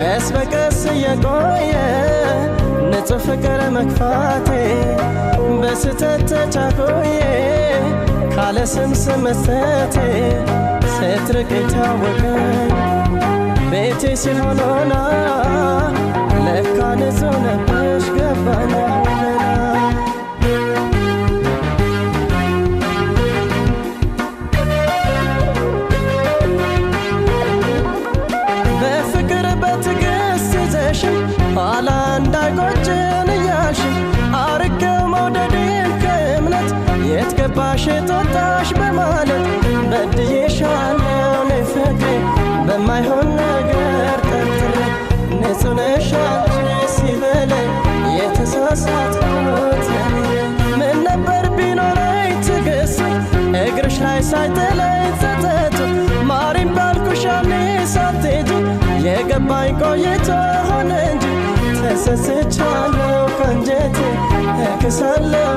ቀስ በቀስ እየቆየ ንጹህ ፍቅር መግፋቴ፣ በስተት ተቻኮዬ ካለ ስም ስም መስጠቴ፣ ስትርቅ ታወቀኝ ቤቴ ሲሆን ሆና፣ ለካ ንጹህ ነበርሽ ገባኝ አሁን ገና። በፍቅር በትዕግስት ይዘሽ ኋላ እንዳይቆጭን እያልሽ፣ አርቄው መውደዴን ከእምነት የት ገባሽ የት ወጣሽ በማለት፣ በድዬሻለሁ እኔ ፍቅሬ በማይሆን ነገር ጠርጥሬ፣ ንጹህ ነሽ አንቺ ሲበለኝ የተሳሳትኩት እኔ። ምን ነበር ቢኖረኝ ትዕግስት እግርሽ ላይ ሳይጥለኝ ጸጸቱ፣ ማሪም ባልኩሽ ያኔ ሳትሄጂ፣ የገባኝ ቆይቶ ሆነ እንጂ፣ ተጸጽቻለሁ ከአንጀቴ እክሳለሁ።